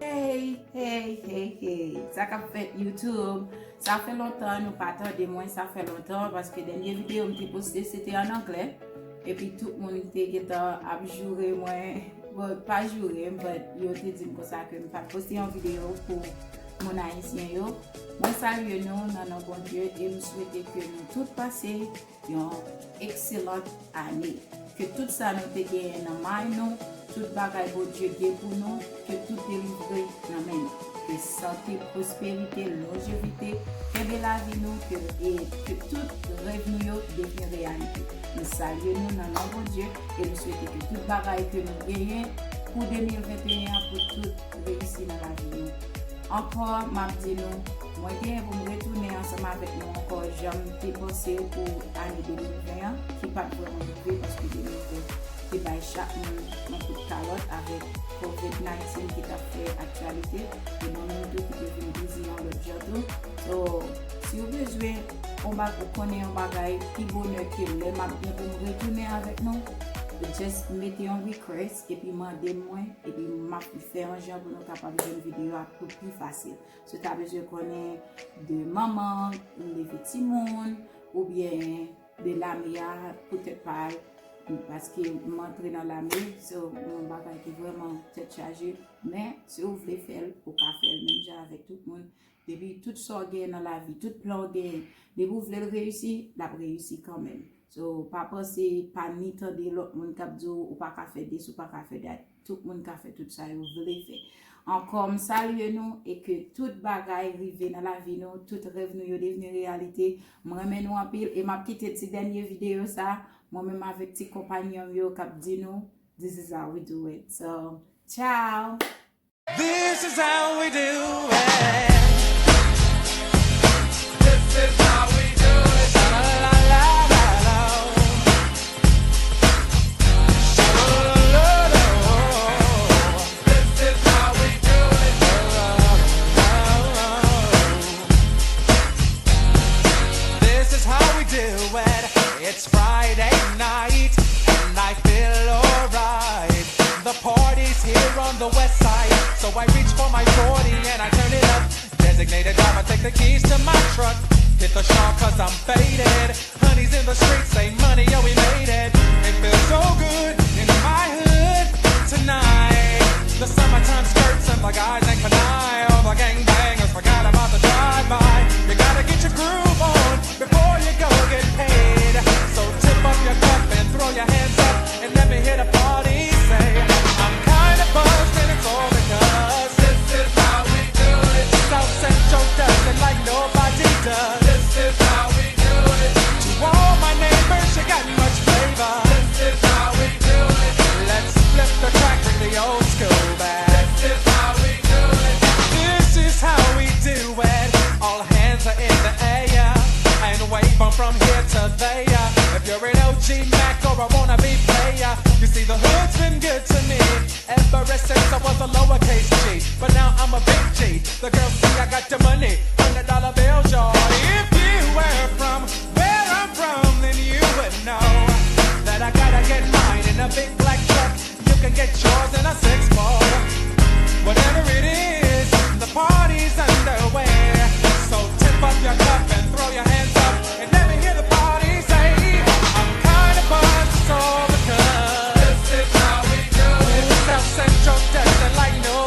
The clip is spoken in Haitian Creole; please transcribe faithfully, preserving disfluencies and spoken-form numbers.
Hey, hey, hey, hey. Sa k ap fèt YouTube? Sa fè lontan nou pa tande mwen, sa fè lontan, paske dènye videyo m te poste se te an anglè. Epi tout moun te gentan ap joure mwen. Bon, pa joure m, but yo te di m konsa ke m pa t poste yon videyo pou moun ayisyen yo. Mwen salye nou nan non Bondye e m swete ke nou tout pase yon ekselan ane. Ke tout sa nou te genyen nan may nou, tout bagay Bondye gen pou nou, ke tout delivre nan men nou. Ke sante, pwosperite, lonjevite kenbe lavi nou, ke, e ke tout rèv nou yo devni reyalite. Nou salye nou nan non Bondye e nou swete ke tout bagay ke nou genyen pou de mil venteyen an pou tout reyisi nan lavi nou. Ankò, m ap di nou, mwen genyen pou m retounen ansanm avèk nou ankò, jan m te panse pou ane de mil ven an, ki pa t vrèman rive paske de mil ven te bay chak moun yon kout kalòt avèk covid nineteen ki t ap fè aktyalite, e nou menm tou ki te vin bizi yon lòt jan tou. So, si w bezwen yon ba-, ou konnen yon bagay pi bonè ke lè m ap gen pou m retounen avèk nou, just mete yon request epi mande mwen, epi m ap fè yon jan pou nou kapab jwenn videyo a pou pi fasil. Si w ta bezwen konnen de manman, leve timoun, oubyen de lame a, poutèt pa, paske m antre nan lame, so, yon bagay ki vrèman tèt chaje. Men, si w vle fè l, ou ka fè l menm jan avèk tout moun. Depi tout sa w gen nan lavi, tout plan w gen, depi w vle l reyisi, l ap reyisi kanmenm. So, pa panse, pa ni tande lòt moun k ap di w, ou pa ka fè this, ou pa ka fè that. Tout moun ka fè tout sa yo vle fè. Ankò, m salye nou e ke tout bagay rive nan lavi nou, tout rèv nou yo devni reyalite. M renmen nou anpil e m ap kite ti dènye videyo sa, mwen menm avèk ti konpanyon m yo k ap di nou, this is how we do it. So, ciao! This is how we do it. This is how we do it. Sha-la-la-la-la-la. Sha-la-la-la-la. This is how we do it. This is how we do it. It's Friday night and I feel alright. The party's here on the west side, so I reach for my forty and I turn it up. Designated driver, take the keys to my truck. Hit the shop 'cause I'm faded. Honey's in the streets, say money, yo, we made it. It feels so good in my hood tonight. The summertime skirts and the guys in Kanai. All the gangbangers forgot about the drive-by. You gotta get your groove on before you go get paid. So tip up your cup and throw your hands up and let me hear the party say, I'm kinda buzzed and it's all because this is how we do it. South Central does it like nobody does. This is how we do it. To all my neighbors, you got much flavor. This is how we do it. Let's flip the track, bring the old school back. This is how we do it. This is how we do it. All hands are in the air and wave 'em from here to there. If you're an O G Mac or a wannabe player, you see the hood's been good to me ever since I was a lowercase G. But now I'm a big G. The girls see I got the money, hundred dollar bills, y'all. If you were from where I'm from, then you would know that I gotta get mine in a big black truck. You can get yours in a six four. Whatever it is, the party's underway. So tip up your cup and throw your hands up and let me hear the party say, I'm kinda buzzed, it's all because this is how we do it. South Central does it like no